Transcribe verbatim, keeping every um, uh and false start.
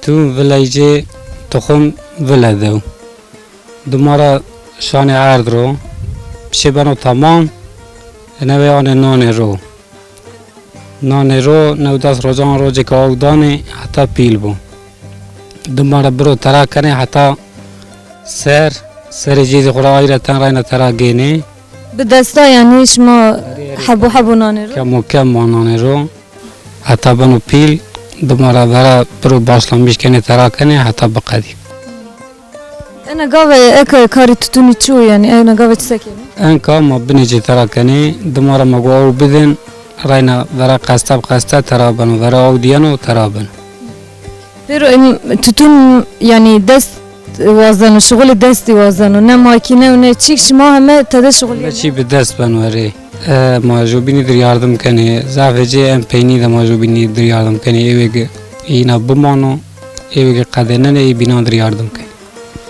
Tûn vileycê tuxum vile dew. Dima ra şanê erd ro. Pişê beno tamam. Ene ve anê nanê ro. Nanê ro new des rocan rocê ke aw danê heta pîl bo. Dima ra biro tera kenê heta ser, serê cêdî xo ra ayre ten rayna tera gênê. Bi desta yanî şima hebo hebo nanê ro? Kemo kem ma nanê ro. Heta beno pîl, dima ra vera biro başlamış kenê tera kenê heta biqedî. Ena gave eke karê tutunî çi o yanî? Ena gave çi se kenî? Enka ma binê cê tera kenê, dima ra ma go aw bidin, reyna vera qeste bi qeste tera beno, vera aw diyeno tera beno. Pêro em, tutun yanî dest wazeno, şixulê destî wazeno. Ne makîne û ne çîk, şima heme tede şixulîyenê? Heme çî bi dest beno erê. E, ma jobînî dir yardim kenê. Zafê cê en peynî de ma jobînî dir yardim kenê. Êwê ge îna bimano, êwê ge qedênenê, ê bînan dir yardim kenê.